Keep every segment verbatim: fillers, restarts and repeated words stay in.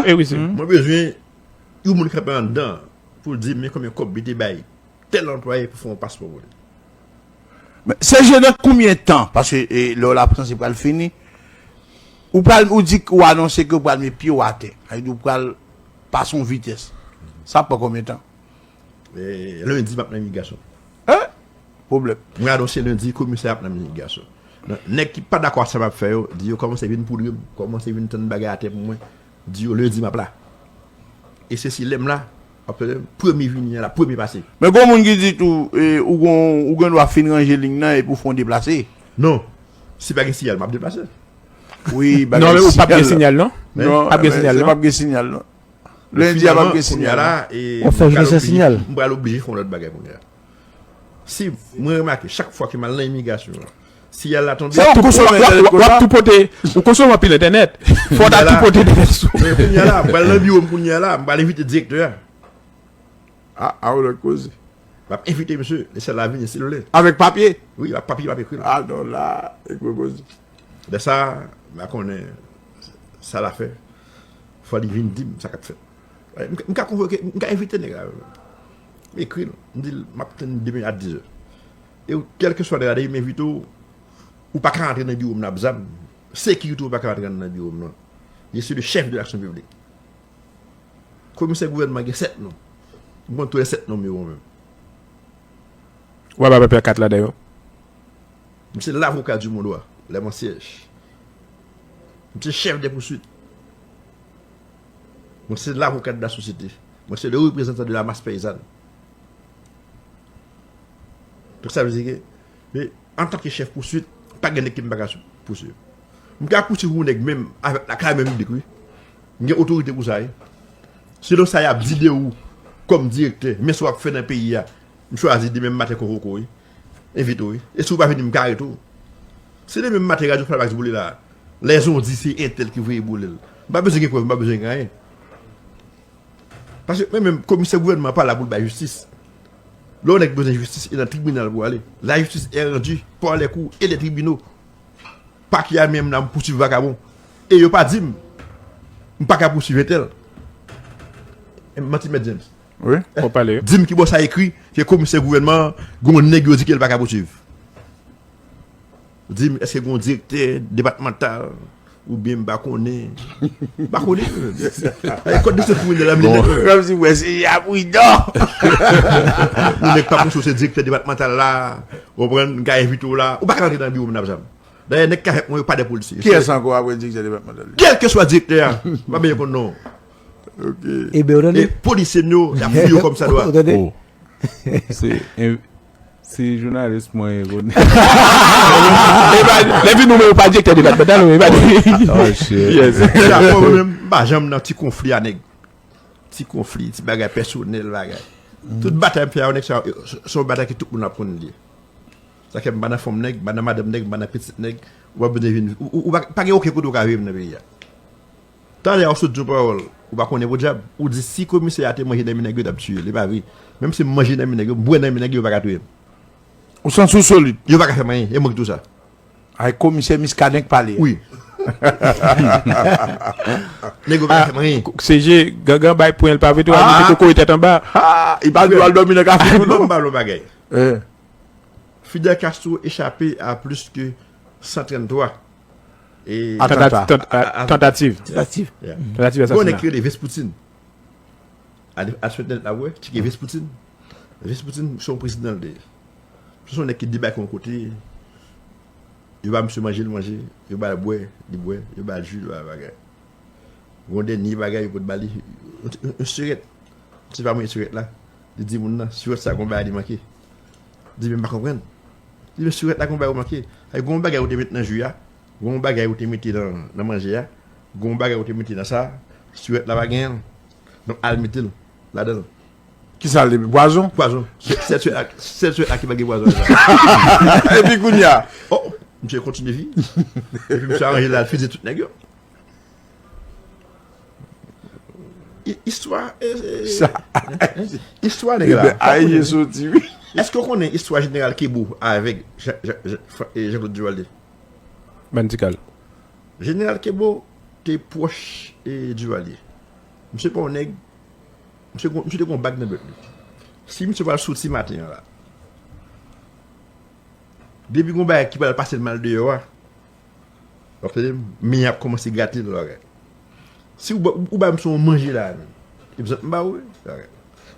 E wi, se. Mwen bezwen yon moun kanpe anndan pou l di m men konbyen kòb li te bay tèl anplwaye pou fè yon paspò pou li. Men, se je nan konbyen tan? Paske e, lè w la sanse pral fini. Ou pral, ou di ou anonse ke ou pral met pye w atè. Sa vle di ou pral pase yon vitès. Sa pran konbyen tan? E, lendi, m ap nan imigrasyon. Hein? Pwoblèm. Mwen anonse lendi, komisè ap nan imigrasyon. Nèg ki pa dakò ak sa m ap fè yo, di yo kòmanse vin poudre m, kòmanse vin tann bagay atè pou mwen. Di yo lendi m ap la. E se si lè m la, w ap tande m, premye vini an la, premye pase. Men gon moun ki di tou, e, ou gon, ou gen dwa fin ranje liy nan epi w fè yon deplase. Non. Si pa gen siyal, m ap deplase. Wi, bagay. Non, men ou p ap gen sinyal, non? Non, p ap gen sinyal, non? P ap gen sinyal, non. Lendi a p ap gen sinyal, non. Ou fè jounen san sinyal. M pral oblije fè yon lòt bagay kounye a. Si mwen remake, chak fwa ke m al nan imigrasyon an, siyal la tonbe. Sa w konsome nan lekòl la? W ap tou pote, ou konsome anpil entènèt. Fò w ta tou pote entènèt sou. Men kounye a la, m pral nan biwo m kounye a la, m pral envite direktè a. A, a yon lòt koze. M ap envite misye, lè sèl la vini, silvouplè. Avèk papye? Wi, avèk papye, m ap ekri l. A non, la, e gwo koze. Lè sa, m pa konnen sa l a fè. Fò li vin di m sa k ap fèt. M ka konvoke, m ka envite nèg la. M ekri l, m di l, m ap tann demen a dizè. E kèlkeswa nèg la, depi m envite w, ou pa ka rantre nan biwo m nan ak zam. Sekirite w pa ka rantre nan biwo m nan. Je suis le chef de l'action publique. Komisè gouvènman gen sèt non. M konn tou lè sèt non yo mwen menm. Ou ap ap kat ladan yo? M se lavoka di mon dwa, lè mwen syèj. M se chèf de pouswit. Mwen se lavoka de la sosyete. Mwen se le reprezantan de la mas peyizàn. Donk sa vle di ke, men, antanke chèf pouswit, pa gen nèg ke m pa ka pouswiv. M ka pouswiv yon nèg menm avèk lakay menm piblik wi. M gen otorite pou sa wi. Selon sa y ap di de ou kòm direktè, men sa w ap fè nan peyi a, m chwazi demen maten konvoke w wi. Envite w wi. E si w pa vini, m ka arete w. Si demen maten radyo Falmax boule la, lè zon di se entèl ki voye boule l, m pa bezwen gen prèv, m pa bezwen gen anyen. Paske mwen menm, komisè gouvènman an pa la pou l bay jistis. Lè yon nèg bezwen jistis, e nan tribinal pou ale. La justice est rendue par les cours et les tribunaux. Pakè a menm la, m pouswiv vakabon. E yo pa di m, m pa ka pouswiv entèl. E m manti, Mèt James? Wi, w ap pale. Di m ki bò sa ekri, ke komisè gouvènman an, gen yon nèg yo di ke l pa ka pouswiv. Di m, èske gen yon direktè depatmantal oubyen m pa konnen. M pa konnen. Kòd de se kriminèl la, m li nèt. Kòmsi w wè se ya pridan. Yon nèg pa konn si w se direktè depatmantal la, w konprann, m ka envite w la. Ou pa ka rantre nan biwo m nan zam. Dayè, nèg k avèk mwen yo pa de polisye. Kiyès ankò apre direktè depatmantal? Kèlkeswa direktè a, m pa bezwen konn non. Ok. Ebyen, w tande? E polisye m yo, y ap fouye yo kòmsadwa. Ou tande? Se jounalis mwen ye konnen. Epi nou menm pa direktè depatmantal nou, epi. Oh shit. Yes. Mwen menm m pa janm nan ti konfli a nèg. Ti konfli, ti bagay pèsonèl bagay. Tout batay m fè a nèg sa se yon batay ke tout moun ap konn li. Sa fè m pa nan fanm nèg, m pa nan madanm nèg, m pa nan pitit nèg. Ou pa bezwen vin ou pa gen okenn kote ou ka veye m nan peyi a. Talè a ou sot di yon pawòl, ou pa konnen podyab, ou di si komisè a te manje nan men nèg yo, yo t ap tiye l. E pa vre. Menm si m manje nan men nèg yo, m bwè nan men nèg yo, yo pa ka touye m. Ou santi w solid. Yo pa ka fè m anyen, e mwen ki di w sa. Ay komisè Miskaden k pale. Wi. Nèg yo pa ka fè m anyen. Se je, gangan bay pwen l pa vle tou, al mete kokoye tèt anba. Li pa dwe al dòmi nan kafe tou non. Ban m ba w yon bagay. Fidel Castro échappé à plus que cent trente-trois Tantativ. Tantativ asasina. Gon nèg ki rele Vesputin. Al sou entènèt la wè, tcheke Vesputin. Vesputin se yon prezidan l te ye. Se yon nèg ki debake yon kote, yo ba misye manje, li manje, yo ba l bwè, li bwè, yo ba l ji, li ba l bagay. Gon dènye bagay yo pot ba li, yon sirèt. Se pa mwen sirèt la. Li di moun nan, sirèt sa gon bagay li manke. Li di men m pa konprann. Li di men sirèt la gon bagay ou manke. Sa vle di gon bagay ou te met nan ji a, gon bagay ou te mete nan, nan manje a, gon bagay ou te mete nan sa, sirèt la pa genyen l. Donk al mete l ladan l. Kisa l te mete? Pwazon? Pwazon. Sèl sirèt la, sèl sirèt la ki pa gen pwazon ladan l. Epi kounye a? Oh, misye kontinye viv. Epi misye aranje l al fize tout nèg yo. Istwa, istwa nèg la. Ayisyen soti wi. Èske w konnen istwa jeneral Kebo avèk Jean-Claude Duvalier? Ban n ti kal. Jeneral Kebo te pwòch e, Duvalier. Misye pa yon nèg. Misye, gon- misye te gon bag nan bèt li. Si misye pral soti maten an la, depi gon bagay ki pral pase l mal deyò a, w ap tande m, men y ap kòmanse grate l, bagay. Si ou, ba- ou ba misye yon manje la menm, e bizot m ba ou, bagay.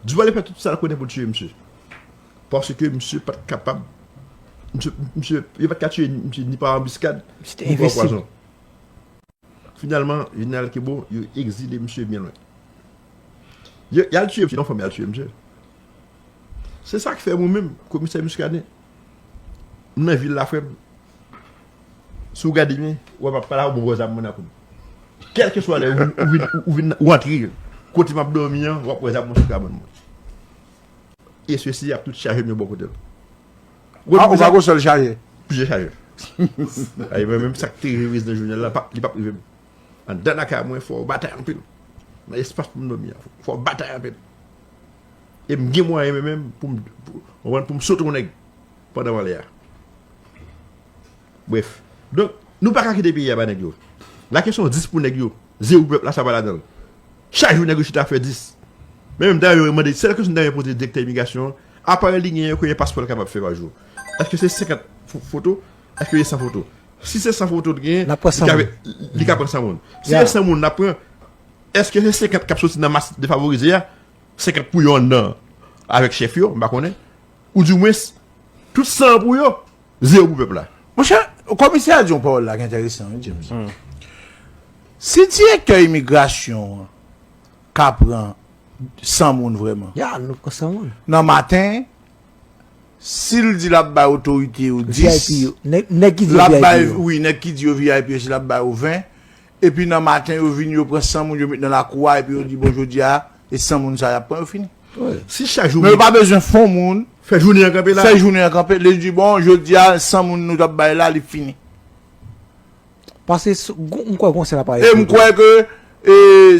Di w ale fè tout sa l konnen pou l tiye misye. Paske misye pa t kapab. Misye, misye, yo pa t ka tiye misye ni pa anbiskad, ni pa pwazon. Finalman, Jeneral Kebo, yo egzile misye byen lwen. Yo, y al tiye misye, nan fanm y al tiye misye. Se sa k fè mwen menm, komisè Muscadin, m nan vil la, frè m. Si w gade byen, w ap pale a w bon bò zam mwen nan kou m. Kèlkeswa lè ou, ou vin, ou vin, ou antre kote m ap dòmi an, w ap wè zam mwen sou kabann mwen. E sesi ap tout chaje m yon bò kote l. Ah, ou pa gon sèl chaje? Plizyè chaje. Ay, mwen menm sa k te rive prezidan Jovenel la, pa- li p ap rive m. Anndan lakay mwen, fò w batay anpil. Nan espas pou m dòmi an, fò w batay anpil. E m gen mwayen mwen menm pou m, pou, konprann, pou m sote yon nèg pandan m anlè a. Bref. Donk, nou pa ka kite peyi a ba nèg yo. La kesyon dis pou nèg yo, zewo pou pèp la, sa pa ladan l. Chak jou nèg yo chita ap fè dis. Men menm dayè yo mande, sèl kesyon dayè yo poze direktè imigrasyon an, aparèy li genyen, konbyen paspò l kapab fè pa jou? Èske se senkant fo- foto? Èske se san foto? Si se san foto l genyen, li ka, li ka pran san moun. Si se san moun l ap pran, èske se senkant k ap soti nan mas defavorize a, senkant pou yo anndan avèk chèf yo, m pa konnen, oudimwens, tout san an pou yo, zewo pou pèp la. Monchè, komisè a di yon pawòl la ki enteresan, wi, James. Si direktè imigrasyon an ka pran san moun vrèman, ya, nou pran san moun. Nan maten, si l di l ap bay otorite yo dis, V I P yo, nèg, nèg ki di yo V I P yo, wi, nèg ki di yo V I P yo, si l ap bay yo ven, epi nan maten, yo vin, yo pran san moun, yo met nan lakou a, epi yo di, bon, jodi a, e san moun sa y ap pran, yo fini. Si chak jou. Men yo pa bezwen fè yon moun fè jounen an kanpe la. Fè jounen an kanpe. Li di, bon, jodi a, san moun nou t ap bay la, li fini. Paske s- gon- m kwè gon sèl aparèy. E m kwè ke e,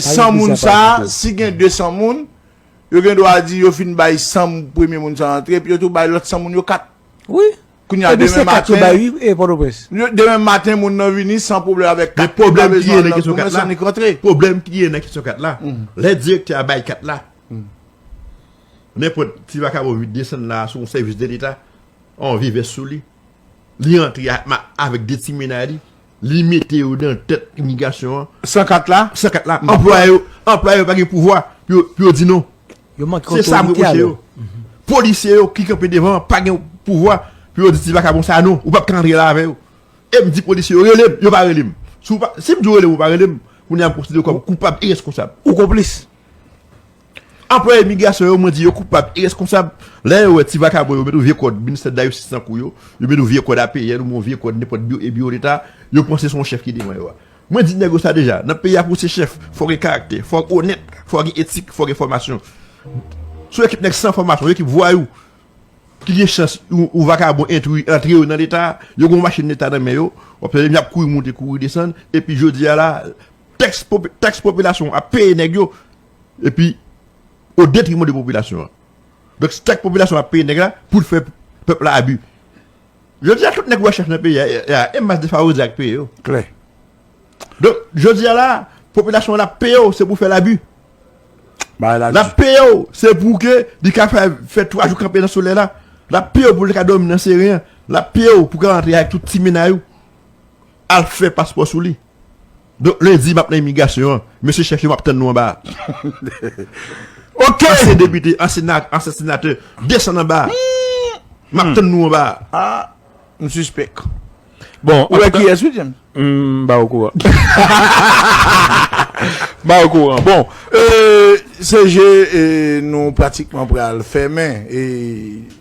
san moun sa, si gen de san moun, yo gen dwa di yo fin bay san premye moun sa antre, epi yo tou bay lòt san moun yo kat. Wi. Kounye a, demen maten, yo bay, wi, e Pòtoprens. Demen maten, moun nan vini san pwoblèm avèk kat. Men pwoblèm ki gen nan kesyon kat la, pwoblèm ki gen nan kesyon kat la, lè direktè a bay kat la, nenpòt ti vakabon vin desann la sou yon sèvis de Leta, yon vye vès sou li, li antre a- ma- avèk de ti mennaj li, li mete yo nan tèt imigrasyon an. San kat la? San kat la. Anplwaye yo, anplwaye yo pa gen pouvwa pou yo, pou yo di non. Yo manke otorite alò. Se sa m repwoche yo. Polisye yo ki kanpe devan an pa gen pouvwa pou yo di ti vakabon sa non, ou p ap ka antre la avè yo. E m di polisye yo, rele m, yo pa rele m. Si w pa, si m di w rele m, ou pa rele m, kounye a m konsidere w kòm koupab e reskonsab. Ou konplis. Anplwaye imigrasyon yo, mwen di yo koupab e reskonsab. Lè yo wè ti vakabon yo met yon vye kòd ministè dayosez nan kou yo, yo met yon vye kòd A P N oubyen yon vye kòd nenpòt biwo, e biwo Leta, yo panse se yon chèf ki devan yo a. Mwen di nèg yo sa deja, nan peyi a pou w se chèf, fò w gen karaktè, fò w onèt, fò w gen etik, fò w gen fòmasyon. Se yon ekip nèg san fòmasyon, yon ekip vwayou, ki gen chans yon, yon vakabon entri antre yo nan Leta, yo gen yon machin Leta nan men yo, w ap tande m y ap kouri moute, kouri desann, epi jodi a la, tèks popi- tèks popilasyon an ap peye nèg yo, epi o detriman de popilasyon an. Donk, tèks popilasyon an ap peye nèg la pou l fè pèp la abi. Jodi a, tout nèg ou wè chèf nan peyi a, e, e, e mas defavorize a k peye yo. Klè. Donk, jodi a la, popilasyon an ap peye w, se pou fè labi. L ap peye w, se pou ke li ka fè, fè twa jou kanpe nan solèy la. L ap peye w pou li ka dòmi nan seren an. L ap peye w pou ka rantre avèk tout ti mennaj ou. Al fè paspò sou li. Donk, lendi, m ap nan imigrasyon an. Mesye chèf yo, m ap tann nou anba a. Ok. Ansyen depite, ansyen sena- ansyen senatè, desann anba a. M ap tann nou anba a. Ah, m sispèk. Bon, ou wè kiyès, wi, James? M pa okouran. M pa okouran. Bon, euh, C G, euh, nou pratikman pral fèmen e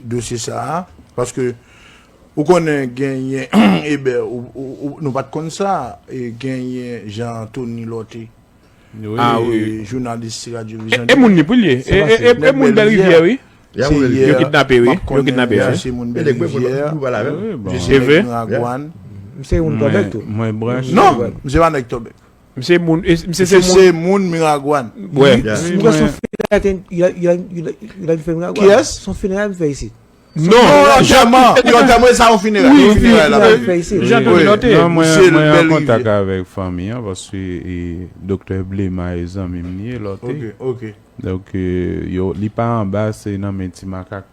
dosye sa a, paske ou konnen genyen, Eber, ou, ou, ou, nou pa t konn sa, e genyen Jean Anthony Lorté. Wi. Ah wi, jounalis Radyo Vizyon. E, e moun li pou l ye. E, e, e, e moun Bèl Rivyè, wi. Yo kidnape, wi. Yo kidnape, wi. Se moun Bèl Rivyè. Wi, bon. Se vre? Miragwàn. M se moun Tòbèk tou. Mwen branch. Non, m se pa nèg Tòbèk. M se moun, e, m se, se moun. Se moun Miragwàn. Wè. M wè son fineray, il a, il a, il a, il a fè Miragwàn. Kiyès? Son fineray m fè isit. Non, non, lòtèman, lòtèman, e sa yon fineray. Wi, yon fineray la. Wi, wi. Jan Tony Lòtè. Non, mwen, mwen an kontak avèk fanmi an, paske e, Doktè Blema e zanmi m li ye, Lòtè. Ok, ok. Donk, e, yo, li pa anba, se nan men ti makak.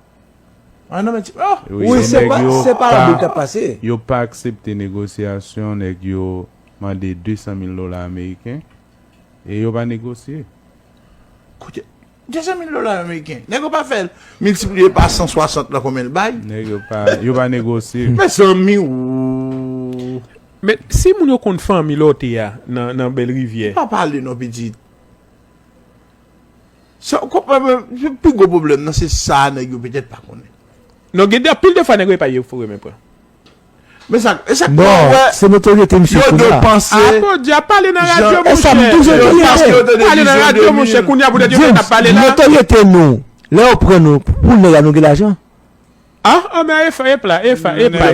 Ah, nan men ti, oh! Wi, se pa, se pa la bout k ap pase. Yo pa aksepte negosyasyon, nèg yo mande de san mil dola ameriken, e yo pa negosye. Kote, de san mil dola ameriken. Nèg yo pa fè l miltipliye pa san swasant la konbyen l bay. Nèg yo pa, yo pa negosye. Mezanmi, ooh. Men si moun yo konn fanmi Lòtè a nan, nan Bèl Rivyè. Pa pale non, pitit. Sa, w konprann, men, pi gwo pwoblèm nan, se sa nèg yo petèt pa konnen. Non, gen de, anpil de fwa, nèg yo e pa yo fo renmen pran. Men sa, e sa k fè w wè. Non, se notoryete misye kounye a. Yo depanse. Ah, Bondye, ap pale nan radyo, monchè. E sa m toujou di, yo panse yo te de vizyon de mil. Pale nan radyo, monchè, kounye a, poutèt yo mèt ap pale la. Notoryete nou, lè yo pran nou, pou nèg la nou gen lajan. Ah, ah, men e fa, e pla, e fa, e pa.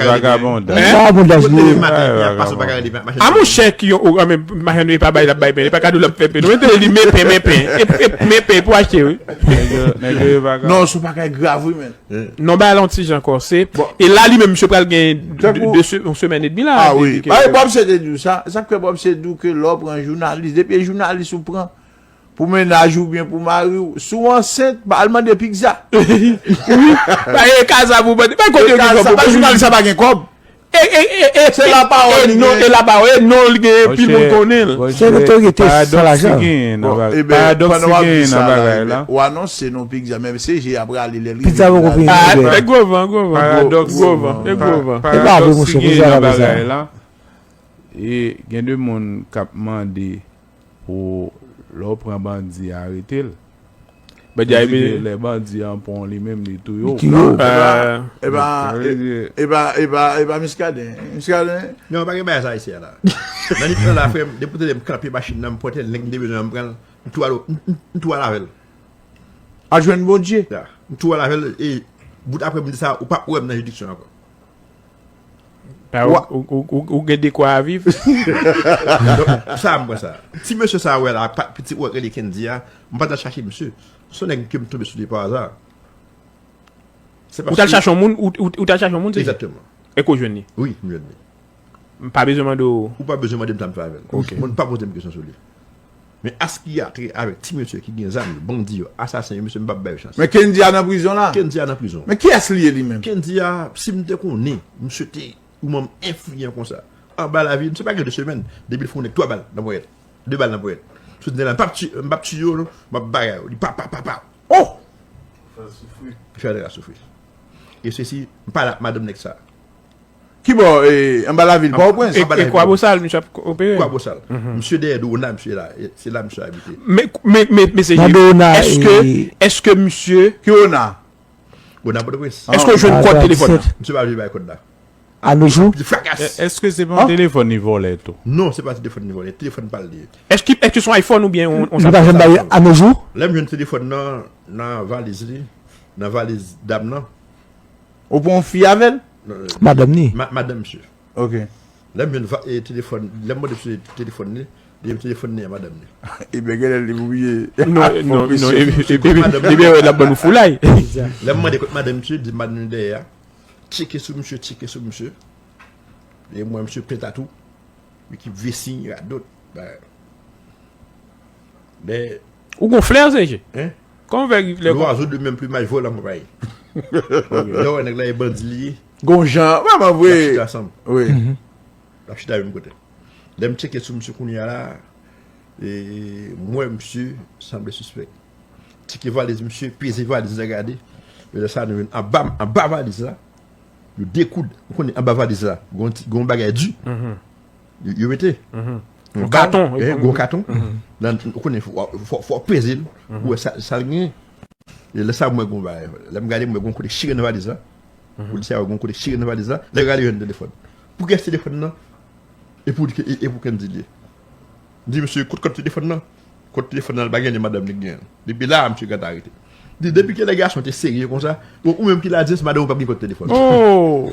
Vagabondaj. Vagabondaj. A monchè ki yo, a men machann yo pa bay, l ap bay, men li pa ka di w l ap fè pen. Nou mete li men pen, men pen. E, e, men pen pou achte, wi. Non, se yon bagay grav, wi, men. Non, ba l yon ti jan kòse. E la, li menm, misye pral gen de, de se, yon semèn edmi la. Ah, wi. Bob se te di w sa. Sa k fè Bob se di w ke lè w pran jounalis, depi e jounalis ou pran, pou mennaj ou oubyen pou mari w, si w ansent, pa al mande pizza. Wi, pa e kaza pou mande, pa kote yo gen kòb. Jounalis sa pa gen kòb. E, e, e, e, se lapawòl li gen. E non, e lapawòl, e non, li gen, pil moun konnen l. Se notoryete san lajan. Bon, ebyen, pandan w ap di sa la, ebyen, w anonse non pizza, men se je ap rale lè l rive. Pizza poko fini. Ah, e gwo van, gwo van. Paradòks, gwo van, e gwo van. E pa vre, monchè, pizza pa vre sa. E gen de moun k ap mande pou lè w pran bandi a, arete l. Bandi a, epi lè bandi an pran w li menm, li touye w. Li touye w. E pa, e pa, e pa, e pa Miskaden. Miskaden. Non, pa gen bagay sa isi a la. Nan nit lan la, frè m, depi w tande m kanpe machin nan, m pote l, nèg m te bezwen an, m pran l, m tou al, m, m, m tou al avè l. Al jwenn Bondye. Ya. M tou al avè l, e bout aprè midi sa, ou p ap wè m nan jiridiksyon ankò. Ou, ou, ou, ou, ou gen dekwa a viv? Donk, sa a m pran sa. Ti mesye sa a wè la, pa, piti ou rele Kendy a, m pa t al chache misye. Se yon nèg ke m tonbe sou li pa aza. Ou t al chache yon moun, ou, ou, ou t al chache yon moun, se sa? Egzakteman. E ke w jwenn li? Wi, m jwenn li. M pa bezwen mande w. Ou pa bezwen mande m sa m fè avè l. Ok. Moun pa poze m kesyon sou li. Men an sa ki gen atè avèk ti mesye ki gen zam yo, bandi yo, asasen yo, mesye, m p ap ba yo chans. Men Kendy a nan prizon la? Kendy a nan prizon. Men kiyès li ye li menm? Kendy a, si m te konnen, misye te yon manm enfliyan konsa. Anba lavi, misye pa gen de semèn, depi l fè yon nèg twa bal nan ponyèt. De bal nan ponyèt. Sou teren la, m p ap tiye, m p ap tiye yo, non. M ap bagay yo. Li pa, pa, pa, pa. Oh! Fè l soufri. Fè nèg la soufri. E sesi, m pale ak madanm nèg sa. Ki bò, e, anba lavil, Pòtoprens? E, e Kwabosal, misye ap opere? Kwabosal. Misye dèyè do Ona, misye la. E, se la misye abite. Men, men, men, men se Nan do Ona, èske, e, èske misye Ki Ona? Ona Pòtoprens. Èske w jwenn kòd telefòn nan? Misye pa vle bay kòd la. Anojou? Pli frakas. Èske se pa yon telefòn li vòlè tou? Non, se pa telefòn li vòlè. Telefòn pa l li ye. Èske, èske se yon iPhone oubyen yon, yon Li pa janm bay anojou? Lè m jwenn telefòn nan, nan valiz li, nan valiz dam nan. Ou pran yon fi avè l? Madanm ni. Ma-, madanm misye. Ok. Lè m jwenn va-, e, telefòn, lè m mande misye telefòn li, li di m telefòn li a madanm li. Ebyen, genlè li bliye. Non, non, non, ebyen, ebyen, l ap ban nou foulay. Lè m mande kot madanm misye, li di madanm li dèyè a. Tcheke sou misye, tcheke sou misye. E mwen, misye plen tatou. Ekip vesi, radot. Bagay. Lè Ou gon flè, se je? Hein? Kòman w fè lè L'oiseau de même plumage vole en compagnie. Lè w wè nèg la e bandi li ye. Gon jan, vrèman vre. Y ap chita ansanm. Wi. Y ap chita menm kote. Lè m tcheke sou misye kounye a la, e, m wè misye sanble sispèk. Tcheke valiz misye, peze valiz la gade. E lè sa nou jwenn anba, anba valiz la, yo dekoud. Ou konnen anba valiz la, gon ti, gon bagay di. Yo, yo mete. Yon katon, eh, yon gwo katon. Nan, ou konnen, fò, fò, fò peze l pou wè sa, sa l genyen. E lè sa, mwen, gon bagay. Lè m gade, mwen, gon kote chire nan valiz la. Polisye a, gon kote chire nan valiz la. Lè gade, jwenn telefòn. Pou kiyès telefòn nan? E pou, e, e pou Kendy li ye. M di, mesye, kot kòd telefòn nan? Kòd telefòn nan, li pa gen, li madanm li k genyen l. Depi la, misye gentan arete. Di, depi kilè gason te serye konsa? Bon, ou menm ki la, di, se madanm ou p ap gen kòd telefòn. Oh!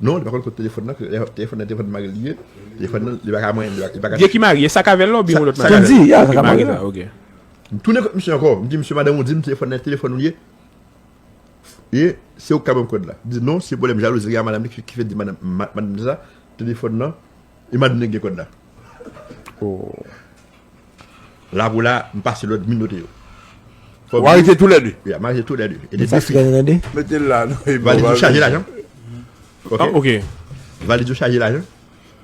Non, li pa konn kot telefòn nan, telefòn nan, telefòn mari li ye. Telefòn nan, li pa ka mwen, li pa, li pa ka. Gen ki mari, e sa k avè l la oubyen yon lòt mari? Kendy, ya, sa k avè l la. Ok. M tounen kot misye ankò, m di, "Misye, madanm ou di m telefòn nan, telefòn ou li ye. E se ou k ka ban m kòd la." Li di, "Non, se pwoblèm jalouzi li a madanm li ki, ki fè di madanm, ma-, madanm li sa, telefòn nan, e madanm li gen kòd la." Oh. La pou la, m pase lòd, m note yo. Ou arete toulède? Wi, m arete toulède. E depi. Mete l la, non, e bon, valiz yo chaje lajan. Ok. Ah, ok. Valiz yo chaje lajan.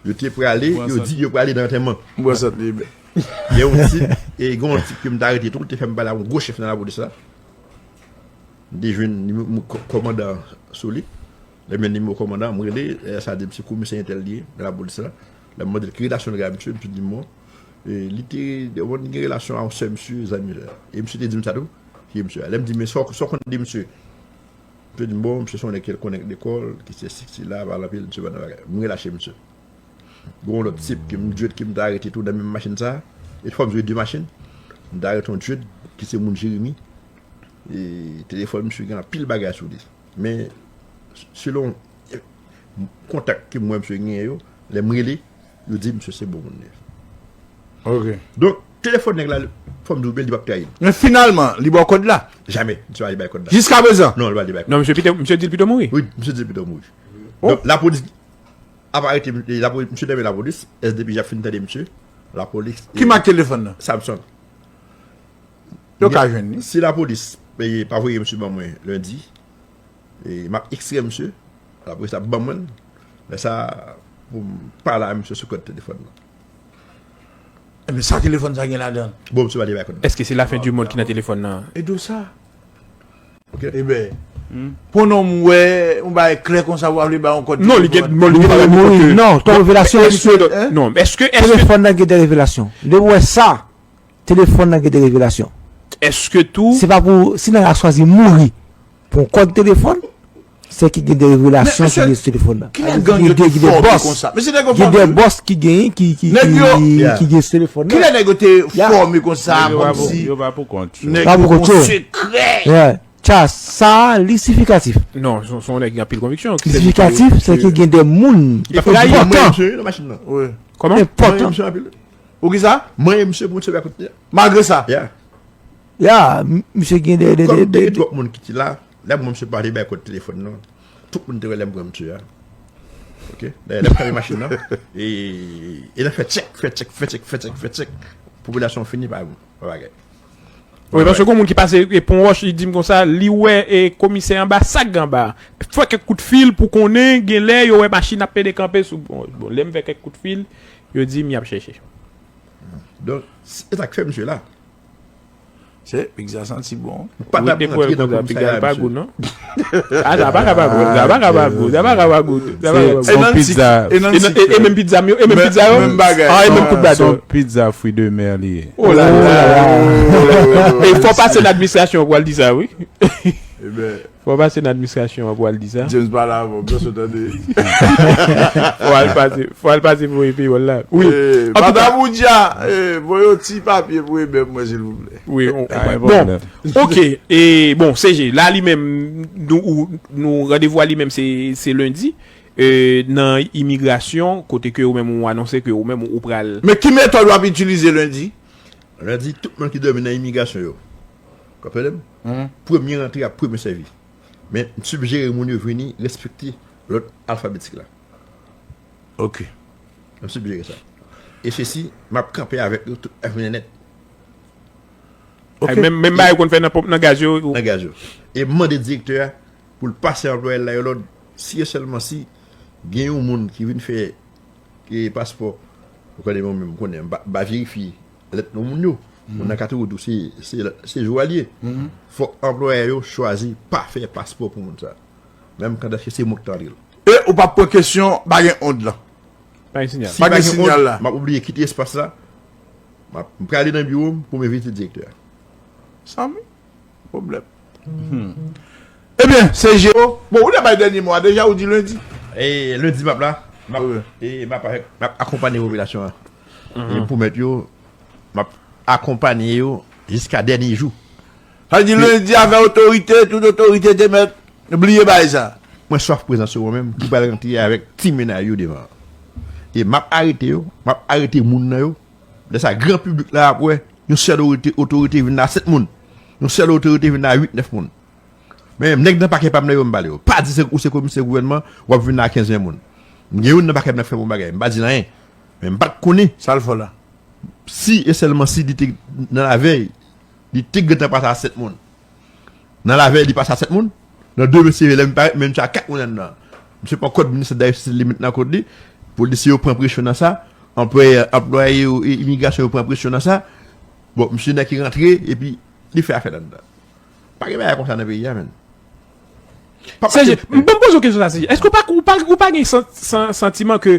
Yo te prale, yo di yo prale nan antèman. M pran sant li, men. Gen yon tip, e gen yon tip ke m ta arete tou, te fè m pale ak yon gwo chèf nan lapolis la. M te jwenn nimewo kòmandan sou li. Lè m jwenn nimewo kòmandan, m rele, lè sa di m se komisè entèl li ye, nan lapolis la. Lè m mande l ki relasyon l gen ak misye, misye di m, bon, e, li te, bon, li gen relasyon ak yon sè misye, zanmi l. E misye te di m sa tou, ki misye a. Lè m di, men sa w, sa w konn de misye? Misye di m, bon, misye se yon nèg ke l konnen lekòl, ki se sik, sila, pale anpil, misye pa nan bagay. M relache misye. Gen yon lòt tip ke m djwèt ke m ta arete tou nan menm machin sa. E fò m jwe de machin. M ta arete yon djwèt ki se moun Jeremi. E telefòn misye gen anpil bagay sou li. Men, selon, e, kontak ke m wè misye genyen yo, lè m rele, yo di misye se bon moun li ye. Ok. Donk, telefòn nèg la, fò m di w byen, li p ap trayi m. Men finalman, li ba w kòd la? Jamè, misye pa li bay kòd la. Jiskaprezan? Non, li pa li bay kòd la. Non, misye pito, misye di l pito mouri. Wi, misye di l pito mouri. Oh. Donk, lapolis ap arete m, e, lapolis, misye nan men lapolis, S D P J ap fin tande misye, lapolis. Ki mak telefòn nan? Samsung. Yo ka jwenn li. Si lapolis, e, pa voye misye ban mwen lendi, e, m ap ekstrè misye, lapolis ap ban mwen l, lè sa, pou m pale a misye sou kòd telefòn nan. Ebyen, sa telefòn sa gen ladan l? Bon, misye pa li bay kòd la. Èske se lafen di mond ki nan telefòn nan? E do sa? Ok. Ebyen, pou non m wè, yon bagay klè konsa, w ap vle bay yon kòd telefòn. Non, li gen, bon, li gen bagay pou kòd. Non, ton revelasyon. Non, èske, èske telefòn nan gen de revelasyon? Depi w wè sa, telefòn nan gen de revelasyon. Èske tou? Se pa pou, si nèg la chwazi mouri pou yon kòd telefòn, se ki gen de revelasyon sou telefòn nan. Kilè gang yo te fòme konsa? Gen de bòs ki gen, ki, ki, ki, ki gen sou telefòn nan. Kilè nèg yo te fòme konsa, kòmsi yo pa pou kont yo. Nèg yo gon sekrè. Tja, sa, li sifikatif. Non, se, se yon nèg ki gen anpil konviksyon. Li sifikatif, se ke gen de moun enpòtan. Kòman? Enpòtan. Poukisa? Mwen, misye pou misye pa koute. Malgre sa. Ya. Ya, m-, misye gen de, de, de, de, de. Kòm te gen twòp moun ki te la, lè mwen misye pale bay kòd telefòn nan, tout moun te wè lè m pran misye a. Ok? Dayè, lè m kanpe machin nan, e, e nan fè tchèk, fè tchèk, fè tchèk, fè tchèk, fè tchèk. Popilasyon fini pa, pa bagay. Wi, paske gon moun ki pase, e, pon wòch, li di m konsa, li wè, e, komisè anba, sa k gen anba. Fè kèk kout fil pou konnen, gen lè yo wè machin ap pede kanpe sou, bon, bon, lè m fè kèk kout fil, yo di m y ap chèche. Donk, se sa k fè misye la. Se, pizza santi bon. Ou te pwèl konsa, pizza pa gou, non? Ah, sa pa ka pa gou, sa pa ka pa gou, sa pa ka pa gou, sa pa ka pa gou. Se yon pizza. E nan, e, e menm pizza m yo, e menm pizza yo? Menm bagay. Ah, e menm kout baton. Se yon pizza fruit de mer li ye. Oh la la. E fò pase nan administrasyon pou al di sa, wi. Fò pase nan administrasyon an pou al di sa. James pale avè w, byen sou tande. Fò al pase, fò al pase voye peyòl la. Wi. Antouka, Madam Oudja, voye yon ti papye pou Eber mwen, silvouplè. Wi, bon. Ok, e bon, C G, la li menm, nou, nou randevou a li menm se, se lendi, e, nan imigrasyon, kote ke ou menm ou anonse ke ou menm ou pral. Men ki metòd w ap itilize lendi? Lendi, tout moun ki dòmi nan imigrasyon yo. Konprann m? Premye rantre ap premye sèvi. Men, m sijere moun yo vini respekte lòd alfabetik la. Ok. M sijere sa. E sesi, m ap kanpe avèk yo tout F V N nèt. Ok. Menm, menm bagay yo konn fè nan ponp, nan gaz yo. Nan gaz yo. E m mande direktè a pou l pase anplwaye l la yo lòd, si e sèlman si gen yon moun ki vin fè e paspò. Ou konnen mwen menm, m konnen, m pa, m pa verifye lèt non moun yo. Moun nan ka toujou di w se, se, se jou a l ye. Fòk anplwayè yo chwazi pa fè paspò pou moun sa. Menm kandaske se mwen ki te antre l. E ou p ap pran kesyon pa gen ond lan. Pa gen sinyal. Si pa gen sinyal la. M ap obliye kite espas la. M ap- m prale nan biwo m pou m envite direktè a. Sanmi, pwoblèm. Ebyen, se je. Bon, ou te bay dènye mo a deja, ou di lendi. E lendi m ap la. M ap, Wi. e m ap avèk, m ap akonpanye popilasyon an. E m pwomèt yo, m ap akonpanye yo jiska dènye jou. Sa di lendi avè otorite, tout otorite te mèt bliye bay sa. Mwen swaf prezans yo mwen menm ki pral rantre avèk ti mennaj yo devan. E m ap arete yo, m ap arete moun nan yo. Lè sa gran piblik la ap wè yon sèl otorite, otorite vin la sèt moun. Yon sèl otorite vin la uit nèf moun. Men nèg nan pakè pa m nan yo m pale yo. Pa di se ou se komisè gouvènman, w ap vin la kenz ven moun. M gen youn nan pakè m nan k fè m yon bagay, m pa di l anyen. Men m pa t konnen Sa l fè la. Si e sèlman si li te nan lavèy, li te gentan pase a sèt moun. Nan lavèy, li pase a sèt moun. Nan demen, se lè m parèt, men misye a kat moun anndan. Misye pran kòd minis dayosez li met nan kòd li. Polisye yo pran presyon nan sa. Anplwaye, anplwaye yo, e imigrasyon yo pran presyon nan sa. Bon, misye nèk ki rantre, epi li fè afè l anndan. Pa gen bagay konsa nan peyi a, menn. Pa Seje, pase- m ban m poze w kesyon sa, Seje. Èske ou pa, ou pa, ou pa gen san- san- santiman ke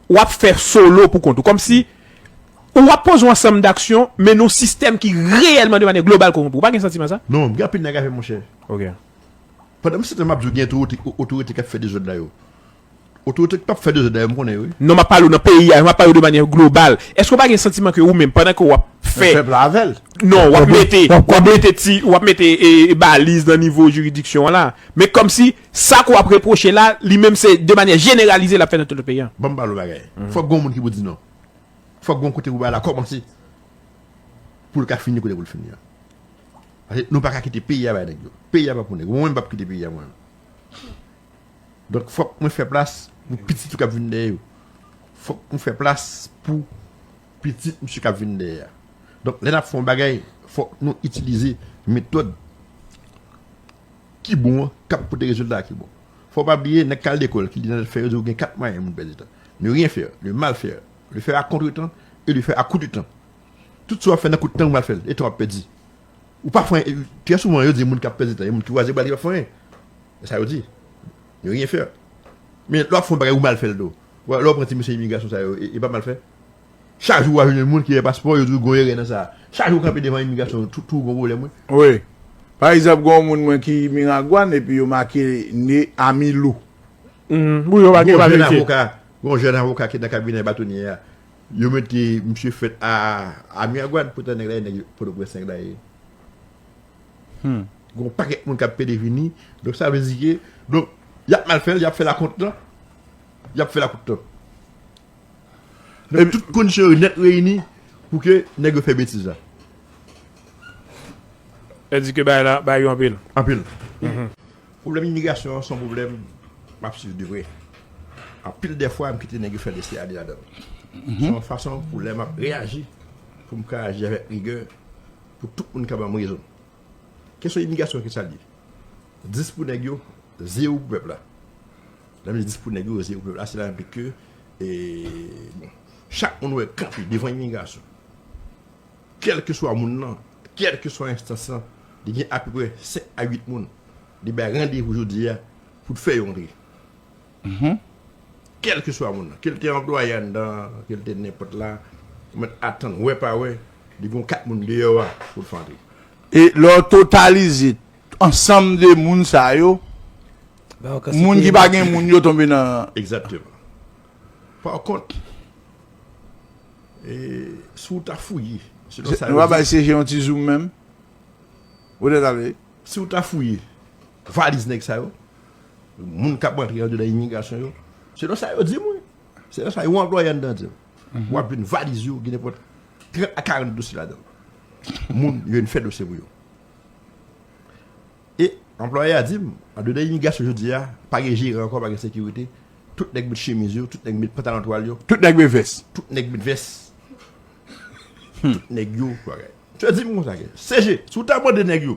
w ap fè solo pou kont ou? Kòmsi ou ap poze yon ansanm daksyon, men nan yon sistèm ki reyèlman de manyè global kowonpi. Ou pa gen santiman sa? Non, m gen anpil nèg avè m, monchè. Ok. Pandan m se tan m ap di w gen otorite, otorite k ap fè dezòd la yo. Otorite k p ap fè dezòd la yo, m konnen yo, wi. Non, m ap pale w nan peyi a, m ap pale w de manyè global. Èske w pa gen santiman ke ou menm, pandan ke w ap fè Pèp la avè l. Non, w ap Pèp la- mete, w ap mete ti, w ap mete e, e baliz nan nivo jiridiksyon an la. Men kòmsi sa ke w ap repwoche la, li menm se de manyè jeneralize l ap fèt nan tout peyi a. Ban m pale w bagay. Fòk gen yon moun ki pou di non. Fòk gen yon kote pou bagay la kòmanse. Pou l ka fini kote pou l fini an. Paske nou pa ka kite peyi a bay nèg yo. Peyi a pa pou nèg. Mwen menm m p ap kite peyi a mwen. Donk fòk mwen fè plas pou pitit yo k ap vin dèyè yo. Fòk mwen fè plas pou pitit misye k ap vin dèyè a. Donk lè n ap fè yon bagay, fòk nou itilize metòd ki bon an, k ap pote rezilta ki bon. Fò w pa bliye, nèg k al lekòl, ki li nan fè yo di w gen kat mwayen moun pèdi tan. Ne rien faire, le mal faire, le faire à contretemps et le faire à coup de temps. Tout sa w ap fè nan kout tan ou mal fè l, e tan w ap pèdi. Ou pa fè anyen, trè souvan yo di moun k ap pèdi tan, e moun ki kwaze bra l ki pa fè anyen. E sa yo di. Ne rien faire. Men lè w ap fè yon bagay ou mal fè l tou. Lè w pran ti mesye imigrasyon sa yo, e, e pa mal fè. Chak jou w a jwenn yon moun ki gen paspò, yo di w gon erè nan sa. Chak jou w kanpe devan imigrasyon, tou, tou gon pwoblèm, wi. Wi. Pa egzanp, gen yon moun mwen ki Miragwàn epi yo make ne Amilou. Mhm. Wi, yo pa gen Gon pa jèn verifye. Avoka, gon jèn avoka ki nan kabinè batonye a. Yo mete misye fèt a, a Miragwàn, poutan nèg la, nèg Pòtoprens nèg la ye. Gon pakèt moun k ap pede vini. Donk sa vle di ke, donk, y ap mal fè l, y ap fè l a kont tan. Y ap fè l a kout tan. Donk tout kondisyon yo nèt reyini pou ke nèg yo fè betiz la. Sa di ke bay la, bay yo anpil. Anpil. Pwoblèm imigrasyon an se yon pwoblèm m ap swiv de prè. Anpil dè fwa, m kite nèg yo fè lese ale ladan l. Se yon fason pou lè m ap reyaji, pou m ka aji avèk rigè, pou tout moun ka ban m rezon. Kesyon imigrasyon, ki sa l ye? Dis pou nèg yo, zewo pou pèp la. Lè m di dis pou nèg yo, zewo pou pèp la, se la enplike ke, e, bon, chak moun wè kanpe devan imigrasyon. Kèlkeswa moun nan, kèlkeswa enstans lan, li gen apeprè senk a uit moun li bay randevou jodi a pou l fè yo antre. Kèlkeswa moun nan, ke l te anplwaye anndan, ke l te nenpòt la, ou mèt atann, wè pa wè, li gen kat moun deyò a pou l fè antre. E lè w totalize ansanm de moun sa yo, moun ki pa gen moun yo tonbe nan. Egzakteman. Pa kont, e, si w ta fouye, selon sa Nou yo pa bay di, Seje yon ti zoom menm. Ou te tale. Si w ta fouye valiz nèg sa yo, moun k ap rantre andedan imigrasyon yo, selon sa yo di m, wi. Selon sa yon anplwaye anndan di m. W ap jwenn valiz yo, gen nenpòt trant a karant dosye ladan l. Moun yo vin fè dosye pou yo. E anplwaye a di m, andedan imigrasyon jodi a, pa gen jeran ankò, pa gen sekirite. Tout nèg met chemiz yo, tout nèg met pantalon twal yo, Tout nèg met vès. tout nèg met vès. Tout nèg yo, bagay. Misye di m konsa ke, Seje, si w ta mande nèg yo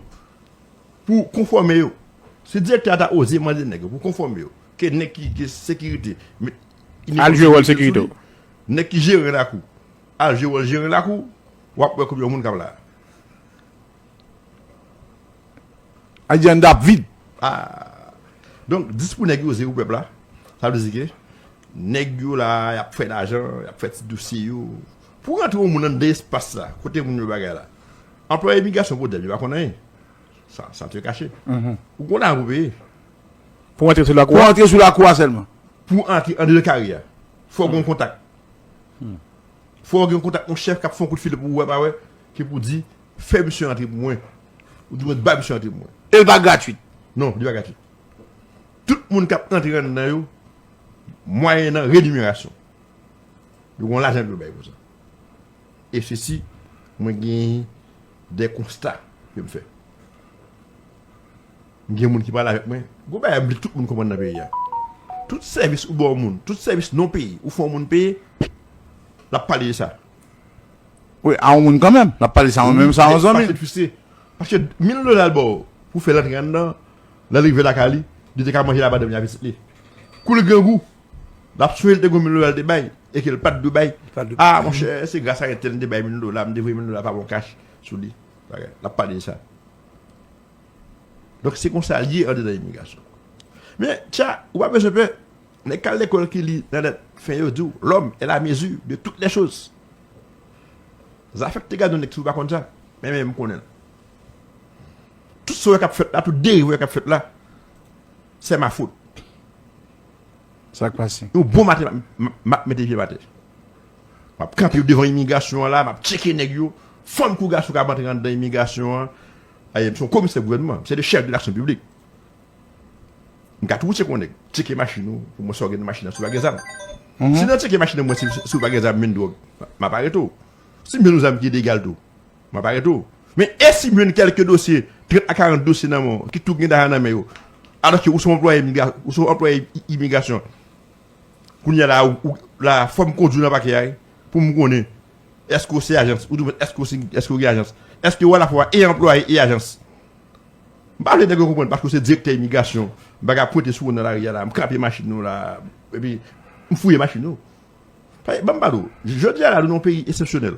pou konfòme yo, si direktè a ta oze mande nèg yo pou konfòme yo, ke nèg ki, ki sekirite met Al jwe wòl sekirite w. Nèg ki jere lakou al jwe wòl jere lakou, w ap wè konbyen moun k ap la. Adyanda ap vid. Ah. Donk, dis pou nèg yo, zewo pou pèp la. Sa vle di ke nèg yo la, y ap fè lajan, y ap fè ti dosye yo. Pou rantre yon moun anndan espas la, kote moun yo bagay la. Anplwaye imigrasyon pwoblèm, yo pa konn anyen. Sa, sa te kache. Ou konn la pou peye. Pou antre sou lakou Pou a. antre sou lakou a sèlman. Pou antre andedan kare a, fò w gen yon kontak. Fò w gen yon kontak, yon chèf k ap fè yon kout fil pou ou wè pa wè, ki pou di, fè misye antre pou mwen. Ou di mwen, ba misye antre pou mwen. E l pa gratwit. Non, li pa gratwit. Tout moun k ap antre anndan yo, mwayennan renimerasyon. Yo gen lajan pou yo bay pou sa. E sesi, mwen gen de konsta ke m fè. M gen moun ki pale avèk mwen. Gwo bagay, m vle tout moun konprann nan peyi a. Tout sèvis ou ba yon moun, tout sèvis non peye, ou fè yon moun peye, l ap pale de sa. Wi, a yon moun kanmenm. L ap pale sa yon menm sa yon zanmi. Paske l fristre. Paske mil dola l ba w pou fè l antre anndan, lè l rive lakay li, li te ka manje la madanm li a pitit li. Kou l grangou, l ap sonje l te gen mil dola l te bay, e ke l pa t dwe bay. Pa t dwe Ah, monchè, se gras a entèl m te bay mil dola, m te voye mil dola pa bon kach sou li. Bagay. L ap pale de sa. Donk, se konsa l ye andedan imigrasyon. Men, tcha, ou pa bezwen pè. Nèg k al lekòl ki li nan lèt fen yo di w, l'homme est la mesure de toutes les choses. Zafè k te gade yon nèg si w pa konn sa. Men, men, m konnen l. Tout sa w wè k ap fèt la, tout deriv w wè k ap fèt la, c'est ma faute. Sa k pase? Yon bon maten, m ap- m ap- m ap mete pye m atè. M ap kanpe devan imigrasyon an la, m ap tcheke nèg yo. Fanm kou gason k ap antre anndan imigrasyon an. Aye, m se yon komisè gouvènman, m se le chef de l'action publique. M ka tou tcheke yon nèg, tcheke machin ou, pou mwen sa w gen nan machin nan, si w pa gen zam. Si nan tcheke machin nan, mwen, si, si w pa gen zam, menm dwòg, m ap arete w. Si m jwenn yon zam ki ilegal tou, m ap arete w. Men e si m jwenn kèlke dosye, trant a karant dosye nan men w, ki tou gen lajan nan men yo, alòske ou se yon anplwaye imigra- ou se yon anplwaye i- imigrasyon, kounye a la, ou, ou, la, fò m kondui w nan pakè a, wi, pou m konnen, èske w se ajans, ou di mwen, èske w se, èske w gen ajans, èske w alafwa e anplwaye e ajans. M pa vle nèg yo konprann, paske w se direktè imigrasyon, m pa ka pwente sou ou nan lari a la, m kanpe machin nou la, epi m fouye machin nou. Ban m pale w, jodi a la, nou nan yon peyi eksepsyonèl.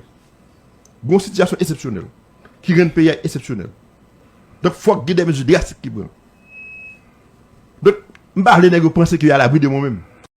Gon sitiyasyon eksepsyonèl ki rann peyi a eksepsyonèl. Donk, fòk gen de mezi drastik ki pran. Donk, m pa vle nèg yo panse ke yo alabri de mwen menm.